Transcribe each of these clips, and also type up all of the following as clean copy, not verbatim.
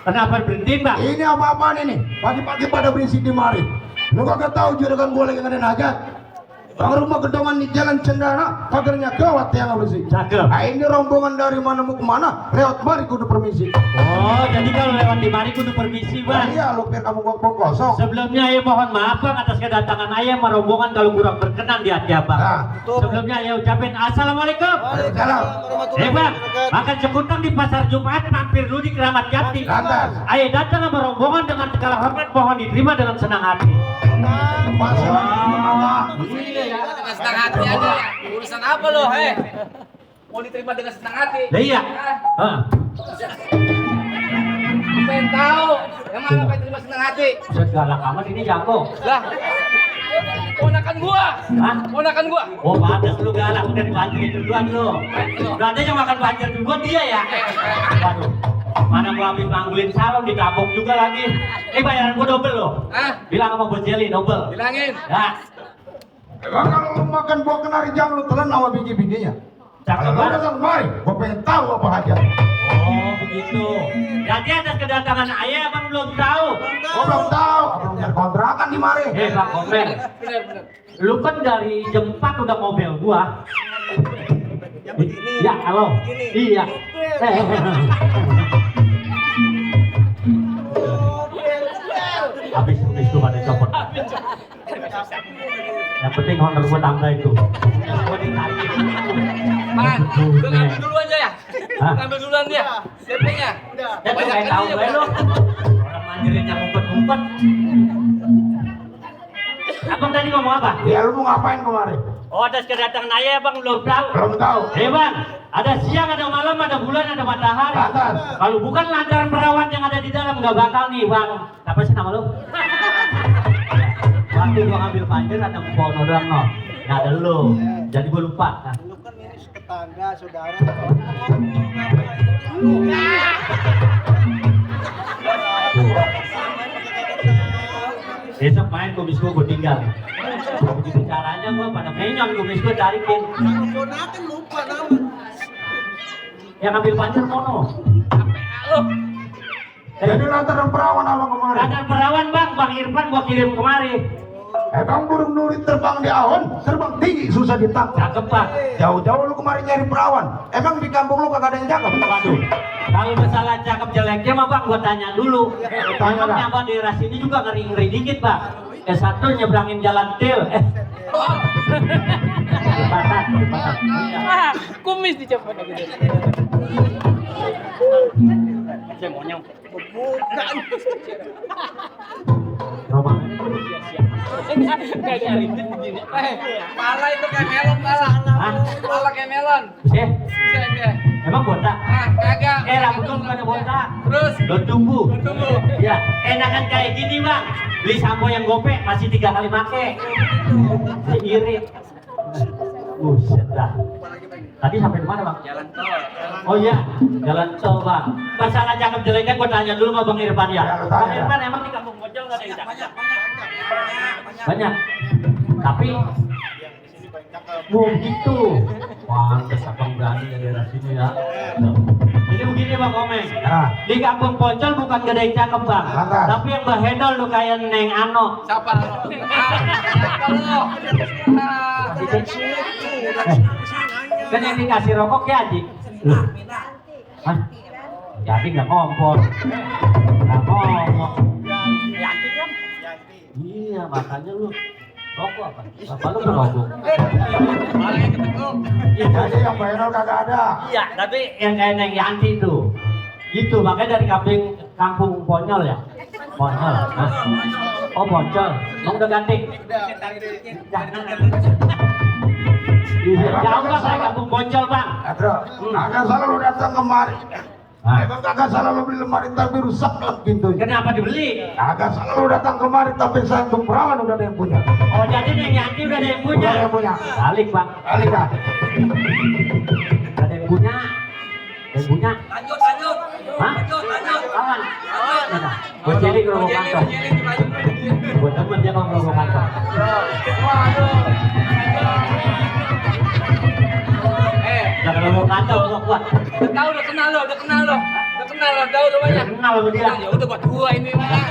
Kenapa berhenti, Mbak? Ini apa-apaan ini? Pagi-pagi pada berisik di mari. Lu kagak tahu juragan gue lagi ngadain hajat. Bang rumah gedongan di jalan Cendana, pagarnya gawat yang bersih. Cakep. Nah, ini rombongan dari mana mau kemana? Lewat mari kudu permisi. Oh, jadi kalau lewat di mari kudu permisi, Bang. Iya, lu biar kamu kosong. Sebelumnya Ayah mohon maaf, Bang, atas kedatangan Ayah merombongan kalau kurang berkenan di hati Abang. Nah, sebelumnya Ayah ucapin Assalamualaikum. Waalaikumsalam. Bang, makan sekutang di pasar Jumat, mampir dulu di Keramat Jati. Lantas. Ayah datang sama rombongan dengan segala hormat, mohon diterima dengan senang hati. Masalah. Dengan senang hati aja. Urusan apa lo, mau diterima dengan senang hati? Lah iya. Heeh. Pengen tahu, yang mana pengen terima senang hati? Segala amat ini jago. Lah, ponakan gua. Hah? Ponakan gua. Oh, pantas lu galak udah dibantuin duluan lu. Berarti yang makan banjir duluan dia ya. Waduh. Mana gua habis manggulin salon ditabok juga lagi. Bayaran gua double loh. Hah? Bilang sama Bos Jeli double. Bilangin. Ya. Emang kalau lu makan buah kenari jangan lu telan sama biji-bijinya. Cakep Kalau lu banget. datang mari, gua pengen tahu apa hajat. Oh, begitu. Jadi atas kedatangan Ayah Abang belum tahu. Gua belum tahu, belum nyari kontrakan di mari. Bang Komen. Bener. Lu kan dari jam 4 udah mobil gua. Ya, halo. Iya. Habis tuh pada copot. Yang penting honor gua tambah itu. Gua ditarik. Man, lu ngambil duluan aja ya? Hah? Ngambil duluan dia. DP-nya. Ya tuh kayak tahu gue lu. Orang mandirin yang ngumpet-ngumpet. Abang tadi ngomong apa? Ya lu mau ngapain kemari? Oh, atas kedatangan Ayah Bang belum tahu. Belum tahu. Bang, ada siang, ada malam, ada bulan, ada matahari. Lantas. Kalau bukan lantaran perawat yang ada di dalam nggak bakal nih, Bang. Apa sih nama lu? Waktu gua ngambil panjer ada pohon doang no. Nggak ada lu. Jadi gua lupa. Nah. Lu kan ini tetangga, saudara. Besok main kumis gua tinggal. Begitu caranya gua pada menyon kumis gua tarikin. Ponakan lupa nama. Yang ambil panjer mono. Lu. Jadi lantaran perawan abang kemari. Ada perawan Bang Irfan gua kirim kemari. Emang burung nuri terbang di awan, terbang tinggi susah ditangkap. Cakep Bang. Jauh-jauh lu kemarin nyari perawan. Emang di kampung lu kagak ada yang cakep? Waduh, kalau masalah cakep jeleknya mah Bang, gua tanya dulu. Tanya dah. Emangnya Bang di daerah sini juga ngeri-ngeri dikit Bang. S1 nyebrangin jalan til. Cepatan. Ah, kumis dicopot gitu. Saya mau nyong. Bukan. Roman. Enggak nyari begini. Pala itu kayak melon, pala. Hah? Pala kayak melon. Bisa? Bisa deh. Emang botak? Ah, kagak. Rambut lu bukan botak. Terus Daun tumbuh. tunggu. Ya, enakan kayak gini Bang. Beli sampo yang gope masih 3 kali make. Irit. Buset dah. Tadi sampai di mana Bang? Jalan tol. Oh iya, jalan tol Bang. Masalah cakep jeleknya gua tanya dulu sama Bang Irfan ya. Ya, lu tanya. Bang Irfan emang di kampung Bojong nggak ada yang cakep? Banyak. Tapi gitu. Pantes abang berani dari daerah sini ya. Jadi begini Bang Komeng. Nah. Di kampung Pocol bukan gak ada yang cakep Bang. Lantas. Tapi yang bahendol lu kayak Neng Ano. Siapa lo? Siapa lo? Ah, Kan yang dikasih rokok ya Aji. Hah? Jadi nggak kompor. Nggak ngomong. Yakin kan? Iya. Iya, makanya lu rokok apa? Bapak lu ngerokok. Malah yang ketekuk. Jadi yang viral kagak ada. Iya, tapi yang kayak Neng Yanti itu. Itu makanya dari kampung Ponyol ya. Ponyol. Hah? Oh, Ponyol. Mau udah ganti. Jangan. Jauh Bang, dari kampung Ponyol, Bang. Bro, kagak salah lu datang kemari. Hah? Emang kagak salah lu beli lemari tapi rusak kan pintunya. Kenapa dibeli? Kagak salah lu datang kemari tapi sayang tuh perawan udah ada yang punya. Oh, jadi Neng Yanti udah ada yang punya. Udah ada yang punya. Balik, Bang. Kali dah. Udah ada yang punya. Ada yang punya. Lanjut. Hah? Kawan. Mana? Gue cilik ke rumah kantor. Gue temen dia bang rumah kantor. Udah ke rumah kantor gua kuat. Udah kenal lo. Tahu namanya. Kenal sama dia. Ya udah buat gua ini mah.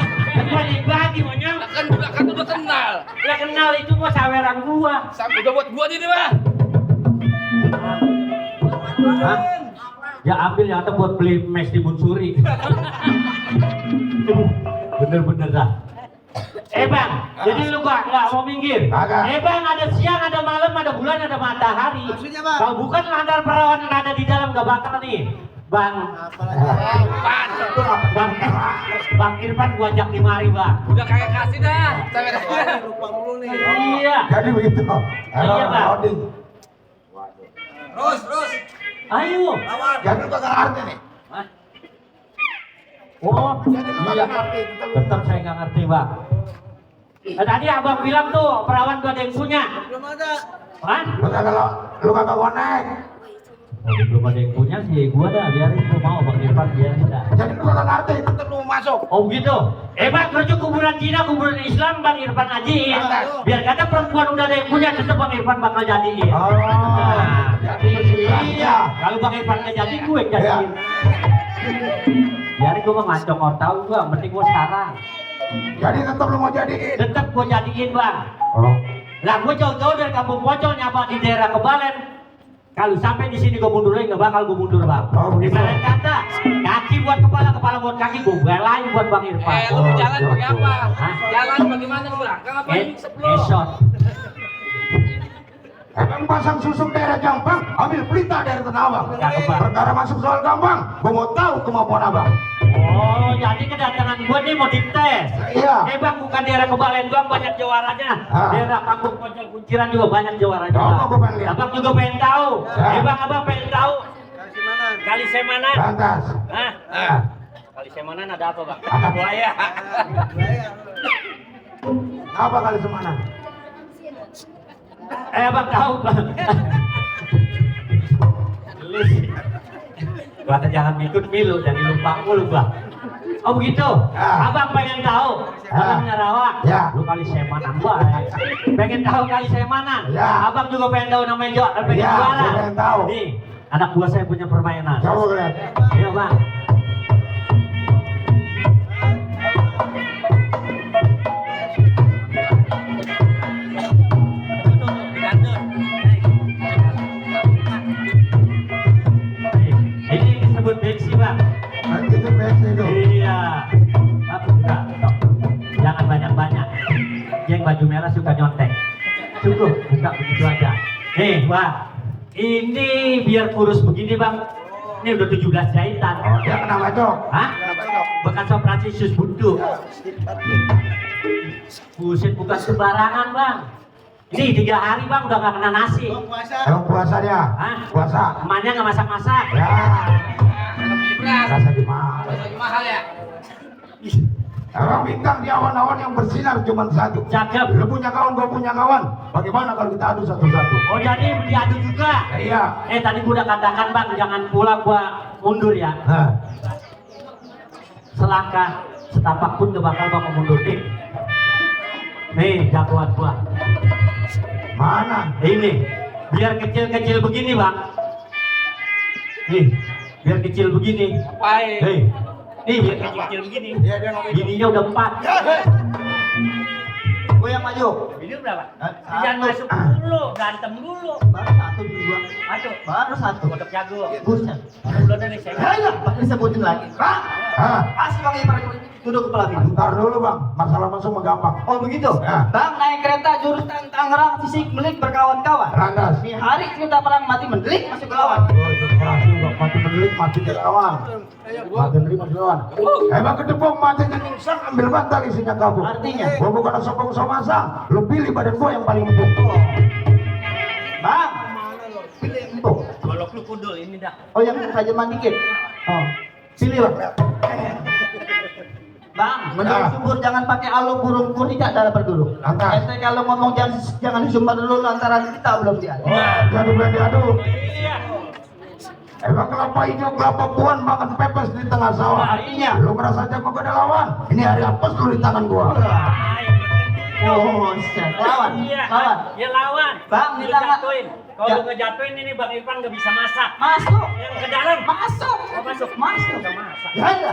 Gua dibagi monyong. Kan udah kenal. Udah kenal itu gua saweran gua. Sampai udah buat gua ini mah. Hah? Ya ambil yang ada buat beli mes di Bunsuri. Bener-bener dah. Bang, jadi lu nggak mau minggir? Kagak. Bang, ada siang, ada malam, ada bulan, ada matahari. Maksudnya, Bang? Kalau bukan landar perawan yang ada di dalam nggak bakal nih. Bang, Bang Irfan gua ajak di mari, Bang. Udah kagak kasih dah. Sampai dah. Lupa mulu nih. Iya. Jadi begitu. Iya, Bang. Loading. Terus. Ayo. Jadi lu kagak ngerti nih. Hah? Oh, Jadi lu iya. kagak ngerti. Tetap saya nggak ngerti, Bang. Tadi abang bilang tuh perawan gua ada yang punya. Belum ada. Hah? Lu kagak connect. Oh, belum ada yang punya sih, gua dah biarin gua mau Bang Irfan biarin dah. Jadi lu kagak ngerti, tetep lu masuk. Oh begitu. Bang, kerja kuburan Cina, kuburan Islam, Bang Irfan ajiin. Biar kata perempuan udah ada yang punya, tetep Bang Irfan bakal jadiin. Oh, Nah, jadi iya. Kalau Bang Irfan nggak jadi, gue yang jadiin. Biarin gua mah ngacong orang tahu gua, mending gua sekarang. Jadi tetep lu mau jadiin. Tetep gua jadiin, Bang. Oh. Lah gua jauh-jauh dari kampung Pocong nyapa di daerah Kebalen. Kalau sampai di sini gua mundur lagi, nggak bakal gua mundur, Bang. Oh, begitu. Ibarat kata, kaki buat kepala, kepala buat kaki, gua belain buat Bang Irfan. Lu jalan pakai apa? Hah? Jalan bagaimana lu belakang apa ini sebelum? Esot. Emang pasang susuk daerah Jampang, ambil pelita dari Tanah Abang. Cakep, Bang. Perkara masuk soal gampang, gua mau tahu kemampuan abang. Oh, jadi kedatangan gua nih mau dites. Iya. Bang, bukan daerah Kebalen doang banyak juaranya. Ah. Daerah kampung Pocong Kunciran juga banyak juaranya. Coba gua pengen lihat. Abang juga pengen tahu. Ya. Bang, abang pengen tahu. Kasih mana? Kali Semanan. Lantas. Hah? Ah. Kali Semanan ada apa, Bang? Apa? Buaya. Apa kali semana? Abang tahu, Bang. Kata jangan ikut milu, jadi lupa mulu, Bang. Oh begitu? Ya. Abang pengen tahu. Abang nyarawak. Ya. Lu kali Semanan, Bang. Pengen tahu kali Semanan. Ya. Abang juga pengen tahu namanya pengen Ya, juara. gua pengen tahu. Nih, anak buah saya punya permainan. Coba gue lihat. Iya, Bang. Ini disebut beksi, Bang. Nanti itu biasa itu. Iya. Tapi enggak. Jangan banyak-banyak. Yang baju merah suka nyontek. Cukup, buka begitu aja. Nih, Bang. Ini biar kurus begini, Bang. Ini udah 17 jahitan. Oh, dia kenapa itu? Hah? Bekas operasi sus buntu. Buset, bukan sembarangan, Bang. Ini 3 hari, Bang, udah gak kena nasi. Belum puasa. Emang puasa dia? Hah? Puasa. Emaknya gak masak-masak. Ya, Beli beras. rasa di mana? Lagi mahal ya? Emang bintang di awan-awan yang bersinar cuma satu. Cakep. Lu punya kawan, gua punya kawan. Bagaimana kalau kita adu satu-satu? Oh, jadi diadu juga. Iya. Tadi gua udah katakan, Bang, jangan pulang gua mundur ya. Nah, Selangkah setapak pun gak bakal gua mundur nih. Nih, jagoan gua. mana? Ini, biar kecil-kecil begini, Bang. Nih, biar kecil begini. Apain? Hei, nih biar kecil-kecil begini. Iya, dia ngomong. Gininya udah 4. Gue yang maju. Ini berapa? Satu. Jangan masuk dulu, berantem dulu. Baru satu dua. Masuk. Baru satu. Kodok jago. Buset. Bulan dari saya. Ayo, Pak disebutin lagi. Pak, Ah, kasih Bang Ipar duduk kepala pintu. ntar dulu bang, masalah masuk mah gampang. Oh begitu? Ya. Bang naik kereta jurusan Tangerang Sisik Melik berkawan-kawan. Landas. Di hari cerita perang mati mendelik masuk ke lawan. Oh, itu keras juga, mati mendelik, mati di lawan. Mati mendelik, mati lawan. Emang kedepong mati ningsang, ambil bantal isinya kabur. Artinya? Gua bukan sopong somasa, lu pilih badan gua yang paling empuk. Bang, pilih empuk. Golok lu kudul ini dah. Oh yang tajaman dikit. Oh, pilih bang. Bang, menurut Ya. subur jangan pakai alu burung tidak dalam berdulu. Lantas. Ente kalau ngomong jangan sumber dulu lantaran kita belum diadu. Jadi berani adu. Iya. Emang kelapa hijau, kelapa puan makan pepes di tengah sawah. Artinya? Lu ngerasa jago gak ada lawan? Ini hari apes lu di tangan gua. Oh, set. Lawan, Iya. lawan. Ya lawan. Bang, Lu di tangan. jatuhin. Kalau Ya. lu ngejatuhin ini Bang Irfan nggak bisa masak. Masuk, Yang ke dalam. masuk, Oh, masuk. masuk. Nggak masak. Ya, ya.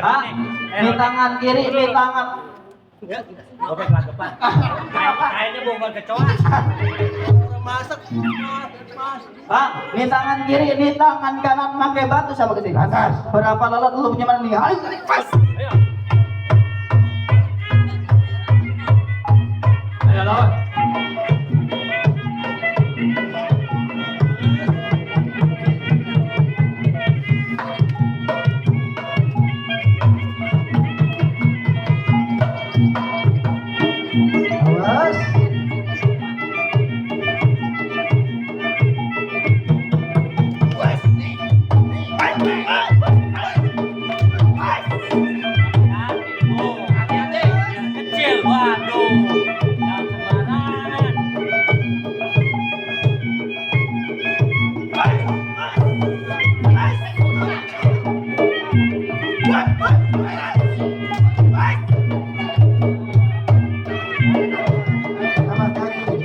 Bang, di tangan kiri, di tangan. Gopek ke depan. Kayaknya bongkar kecoa. Masak. Bang, di tangan kiri, di tangan kanan pakai batu sama gede. Lantas. Berapa lalat lu punya mana nih? Ayo, pas. Ayo. Ayo lawan. Awas. Kecil, waduh. Jangan sembarangan. Sama kaki.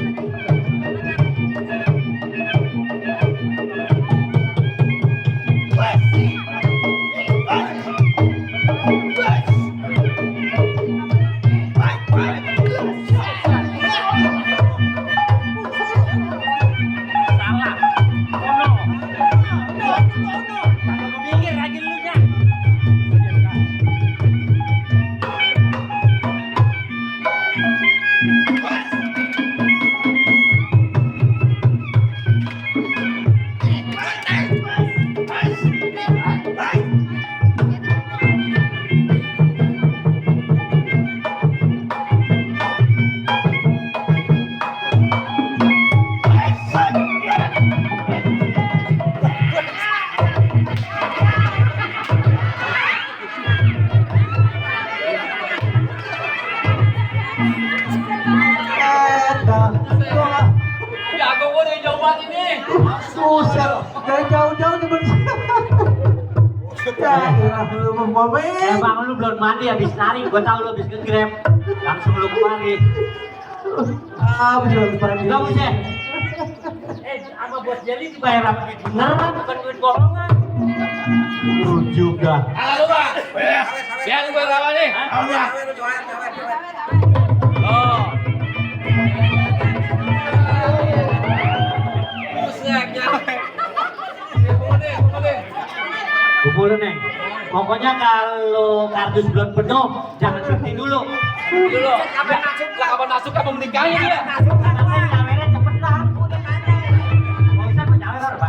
Salah. Ono. Minggir lagi lu ya. Jago gua dari jauh banget ini. Susah. Dari jauh-jauh di Ya, lu mau Emang lu belum mandi habis nari, gua tahu lu habis nge-grab. Langsung lu kemari. belum pernah. Enggak usah. Sama bos Jeli dibayar apa duit beneran, bukan duit bohongan. Lu juga. Halo bang. Biar gua kawan nih. Oh. Buset, jangan. Kumpulin Neng. Pokoknya kalau kardus belum penuh, jangan berhenti dulu. Dulu. Kapan masuk kapan menikahi dia? Nanti nyawernya cepetan. Mau bisa menyawer apa?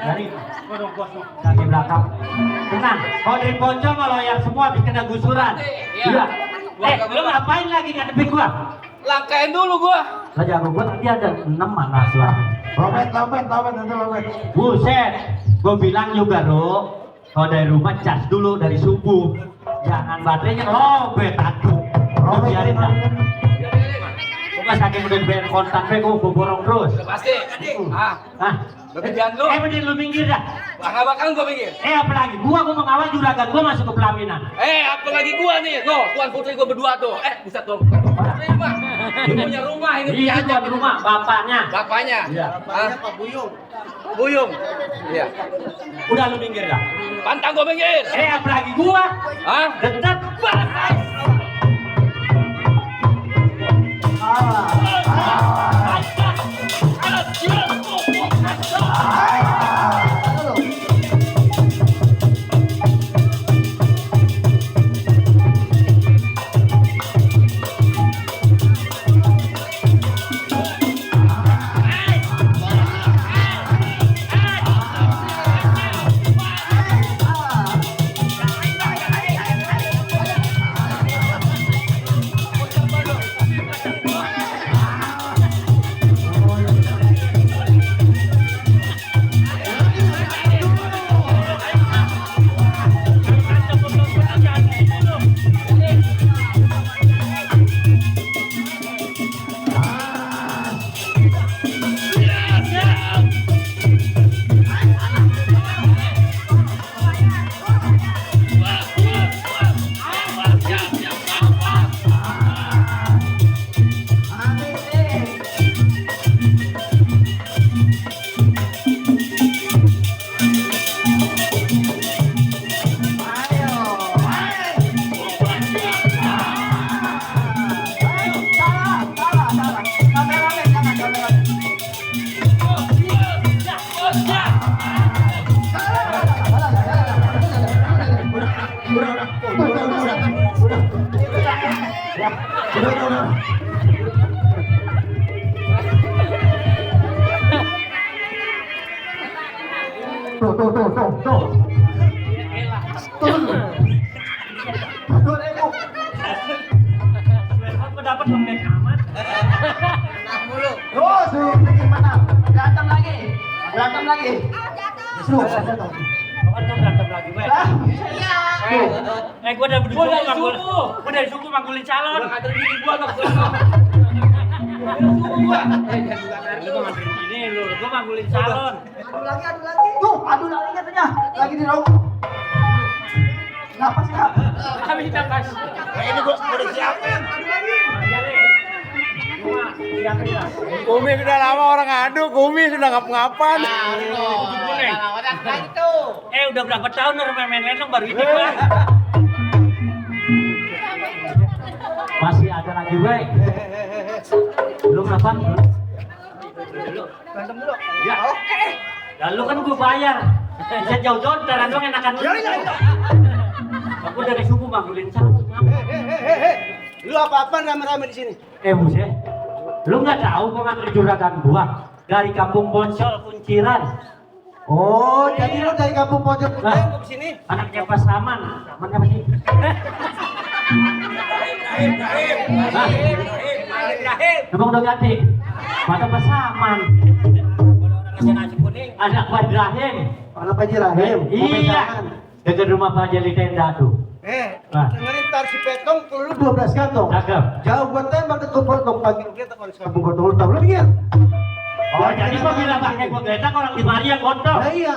Dari kodok gosok kaki belakang. Tenang, kalau dari pojok kalau yang semua habis kena gusuran. Iya. Iya. Lu ngapain lagi ngadepin gua? Langkain dulu gua. Lah jago gua tadi ada 6 mana sih? Lopet, nanti lopet. Buset, gua bilang juga lo, kalau dari rumah cas dulu dari subuh, jangan baterainya lobet atuh. Lo biarin dah. Gua saking udah bayar kontan be, gua borong terus. Udah pasti. Ah, Hah? Lebihan lu. Mending lu minggir dah. nggak bakal gua mikir. Apalagi gua mau ngawal juragan gua masuk ke pelaminan. Apalagi gua nih. No, tuan putri gua berdua tuh. Bisa tuh. Terima. Ini punya rumah ini punya Iya, aja tuan rumah, bapaknya. Bapaknya. Iya. Bapaknya Pak Buyung. Buyung. Iya. Udah lu minggir dah. Pantang gua minggir. Apalagi gua. Hah? Tetap bahas. Udah. Tuh. Aku dapat lembek amat. Terus, gimana? Berantem lagi. Berantem lagi. Terus, Kan tuh berantem lagi, weh. Gua udah berdua manggul. Gua dari suku manggulin calon. Udah ngatur diri gua dong. Ini lu, gua manggulin calon. adu lagi. Tuh, adu lagi katanya. Lagi di rumah. Kenapa sih, Kak? Kami kita kas. Ini gua udah siapin. Kumi sudah lama orang adu, Kumi sudah ngap-ngapan. Udah berapa tahun orang main lenong baru ini, Pak. Masih ada lagi, weh. Lu kenapa? Berantem dulu. Ya, oke. Lalu kan gua bayar. Bisa jauh-jauh, jalan doang enakan lu. Aku dari suku manggulin calon. Lu apa-apaan rame-rame di sini? Buset. Lu nggak tahu gua nganter juragan gua dari kampung Bonsol Kunciran. Oh, jadi lu dari kampung pojok Nah, Lu ke sini? anaknya Pak Saman. Saman apa sih? Emang udah ganti? Mata Pak Saman. Anak Pak Ibrahim. Anak Pak Jirahim. Iya. Dekat rumah Pak Jali Tenda tuh. Nah. Dengerin tar si Petong Lu 12 kantong. Cakep. Jauh buat tembak ke potong pagi. kita kalau sekarang. Kampung Gotong lu tahu lu mikir? Oh, jadi gua bilang pakai gua geletak orang di mari yang gondok. Nah, iya.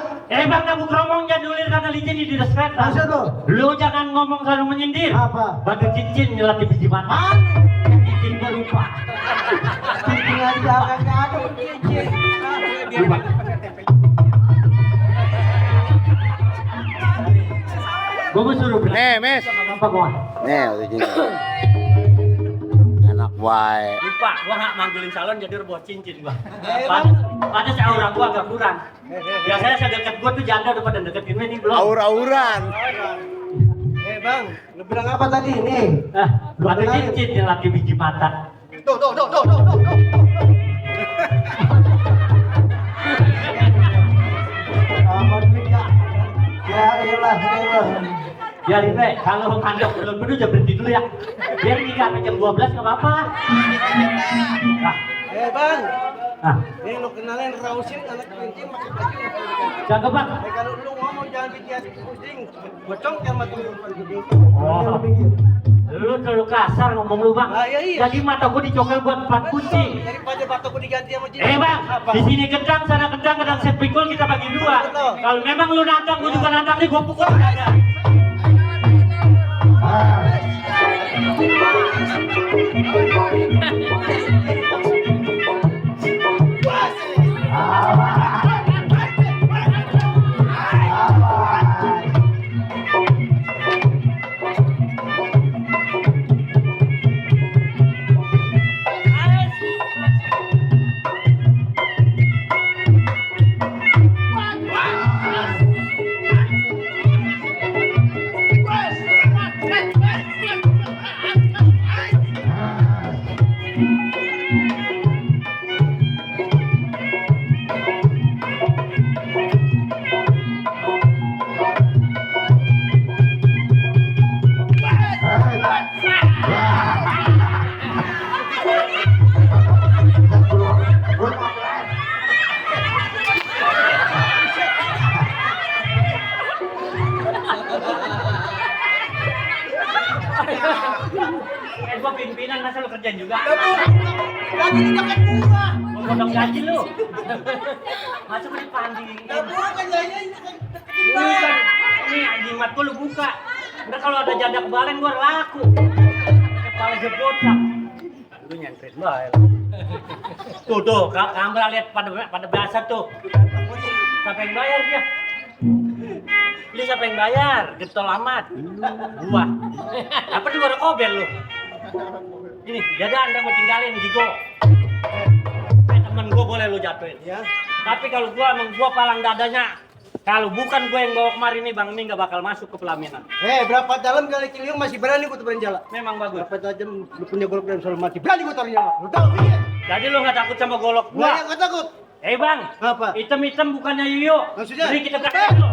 Bang, kamu keromong jadulir karena licin di dinas kereta. Masa tuh? Lu jangan ngomong selalu menyindir. Apa? Batu cincin nyelat di biji mata. Cincin gua lupa. Cincin aja kagak ada cincin. Lupa. Gua mau suruh beli. Nih, Mes. Apa gua? Nih, udah gini. Enak wae. Lupa, gua nggak manggilin calon jadi bawa cincin gua. Pada seorang gua agak kurang. Biasanya sedekat gua tuh janda udah pada deketin ini belum. Aur-auran. Bang, Lu bilang apa tadi nih? Batu cincin nyelat di biji mata. tuh. Ya elah. Ya Rime, kalau kandok belum penuh jangan berhenti dulu ya. Biar nikah sampai jam 12 nggak apa-apa. Nah, Bang, nah, ini lu kenalin Rausin anak kelinci pakai baju nggak perlu diganti. cakep bang. Kalau lu ngomong jangan bikin pusing, bocong kan mati lu gede. Oh, lu terlalu kasar ngomong lu bang. Ah, iya. Jadi mata gua dicokel buat 4 kunci. Daripada bataku diganti sama jin. Bang, Apa? di sini gedang, sana gedang, gedang set pikul kita bagi dua. Betul. Kalau memang lu nantang, gua juga nantang nih, gua pukul ada. gua pimpinan, masa lu kerjain juga? Lagi di dekat gua. Mau potong gaji lu. Masa gua dipanding. Bukan jadinya ini kan Bukan. Ini jimat gua lu buka. Udah kalau ada jadak balen gua laku. Kepala jepotak. Lu nyentrit bae. Tuh, kamera lihat pada biasa tuh. Siapa yang bayar dia? Ini siapa yang bayar? Getol amat. Gua. Apa di luar kobel lu? Ini, jadi Anda mau tinggalin Gigo. Temen gua boleh lu jatuhin. Ya. Tapi kalau gua emang gua palang dadanya. Kalau bukan gua yang bawa kemarin nih Bang, ini nggak bakal masuk ke pelaminan. Berapa dalam kali Ciliwung masih berani gua tebarin jalan. Memang bagus. Berapa tajam lu punya golok dan selalu mati. Berani gua taruh jalan. Lu tahu iya? Jadi lu nggak takut sama golok Gua gua? yang gak takut. Bang, Apa? item-item bukannya Yuyo. Maksudnya? Jadi kita berangkat dulu.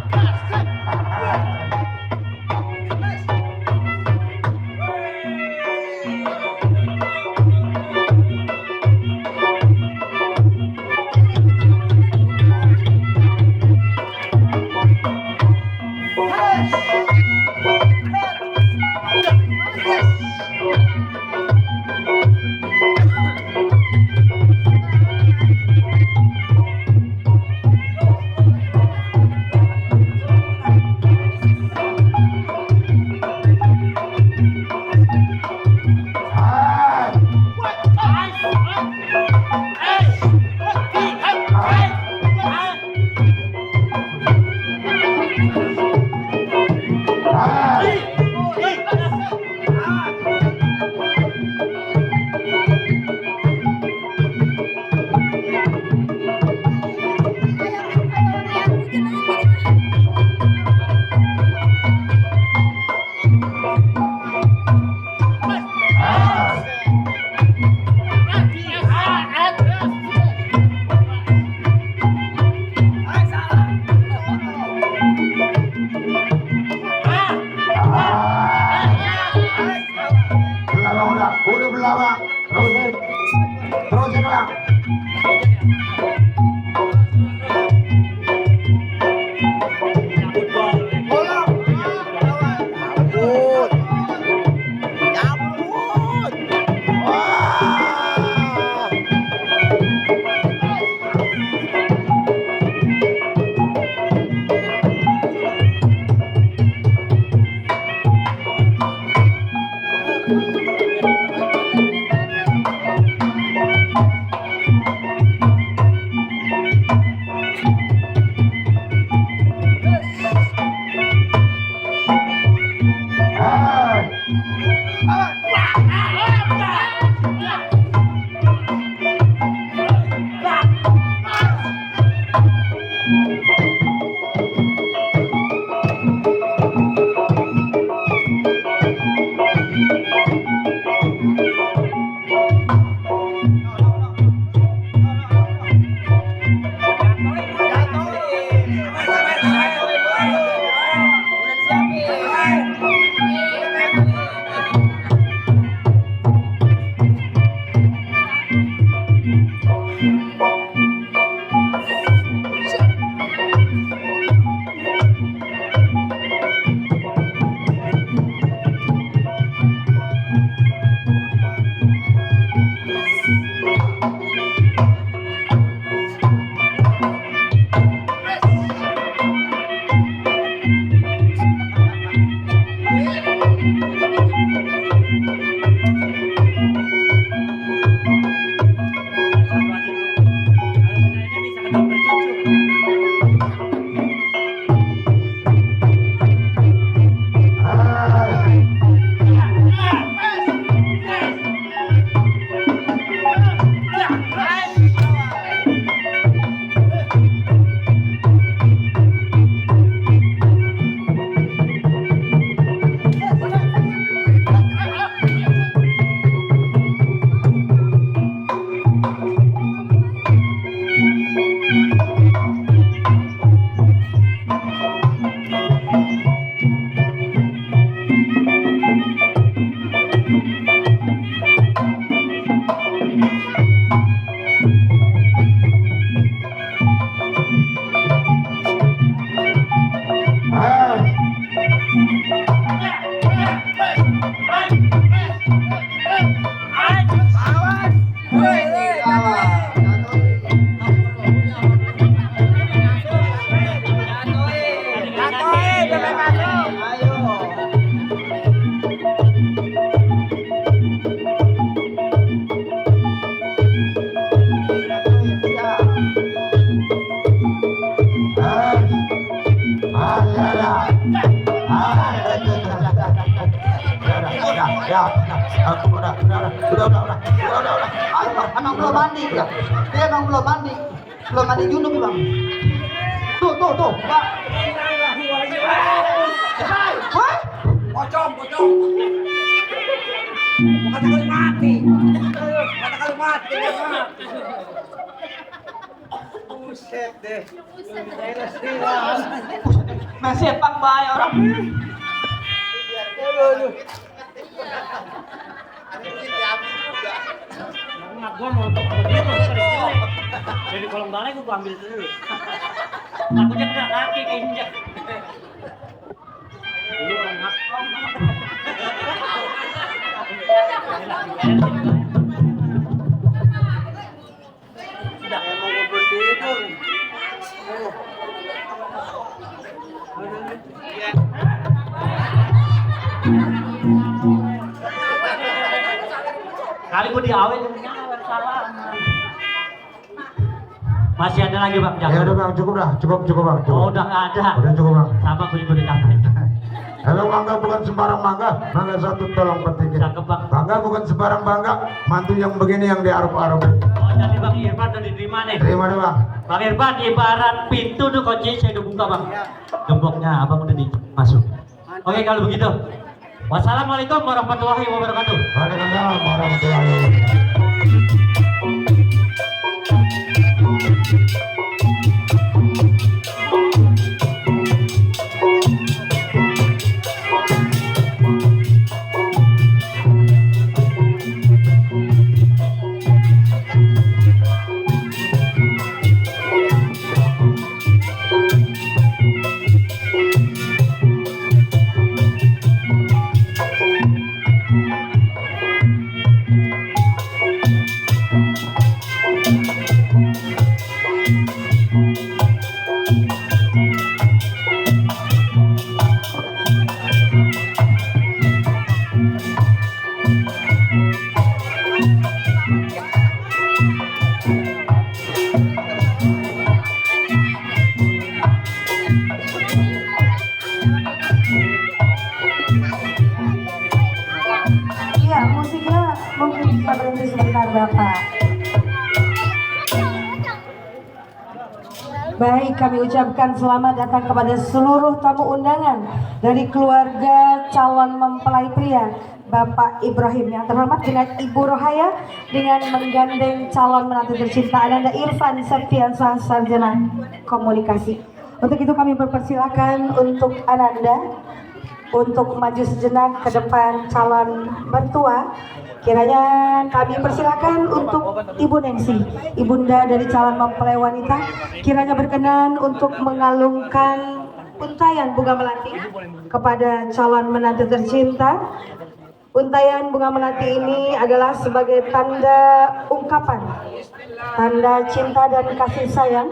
Udah belawang. Terusin. Terusin bang. Udah. Emang belum mandi ya? Dia emang belum mandi. Belum mandi junub bang. Tuh, Pak. Hah? Pocong. Kata kali mati. Buset deh. Masih pak baik orang. Gua mau untuk dari kolong balai gua ambil dulu. Aku kena kaki keinjak. Dulu ngap. Sudah mau tidur. Kali gua diawet salah. Masih ada lagi bang? Ya udah bang, cukup bang. Oh udah nggak ada. Udah cukup bang. Sama gue juga ditambahin. Kalau mangga bukan sembarang mangga satu tolong petikin. Cakep bang. Bangga bukan sembarang bangga, mantu yang begini yang diarep-arep. Oh jadi bang Irfan udah diterima nih. Terima deh bang. Bang Irfan ibarat pintu tuh kunci saya udah buka bang. Gemboknya abang udah masuk. Oke kalau begitu. Wassalamualaikum warahmatullahi wabarakatuh. Waalaikumsalam warahmatullahi wabarakatuh. Iya, musiknya mungkin bisa berhenti sebentar Bapak. Baik, kami ucapkan selamat datang kepada seluruh tamu undangan dari keluarga calon mempelai pria Bapak Ibrahim yang terhormat dengan Ibu Rohaya dengan menggandeng calon menantu tercinta Ananda Irfan Septiansah Sarjana Komunikasi. Untuk itu kami mempersilakan untuk Ananda untuk maju sejenak ke depan calon mertua. Kiranya kami persilakan untuk Ibu Nengsi, ibunda dari calon mempelai wanita, kiranya berkenan untuk mengalungkan untayan bunga melati kepada calon menantu tercinta. Untayan bunga melati ini adalah sebagai tanda ungkapan, tanda cinta dan kasih sayang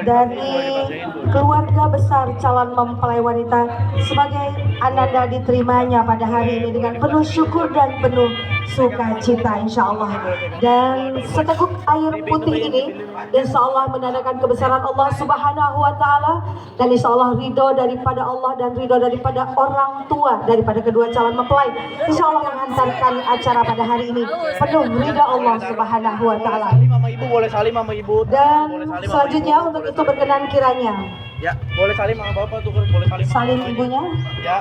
dari keluarga besar calon mempelai wanita sebagai Ananda diterimanya pada hari ini dengan penuh syukur dan penuh sukacita insya Allah. Dan seteguk air putih ini insya Allah menandakan kebesaran Allah Subhanahu wa Ta'ala, dan insya Allah ridho daripada Allah dan ridho daripada orang tua daripada kedua calon mempelai. Insya Allah menghantarkan acara pada hari ini penuh ridha Allah Subhanahu wa Ta'ala. Mama Ibu boleh salim Mama Ibu. Dan Boleh salim, Mama selanjutnya Ibu. untuk itu berkenan kiranya Ya, boleh salim Mama Bapak tuh boleh salim. salim ibunya. Ya.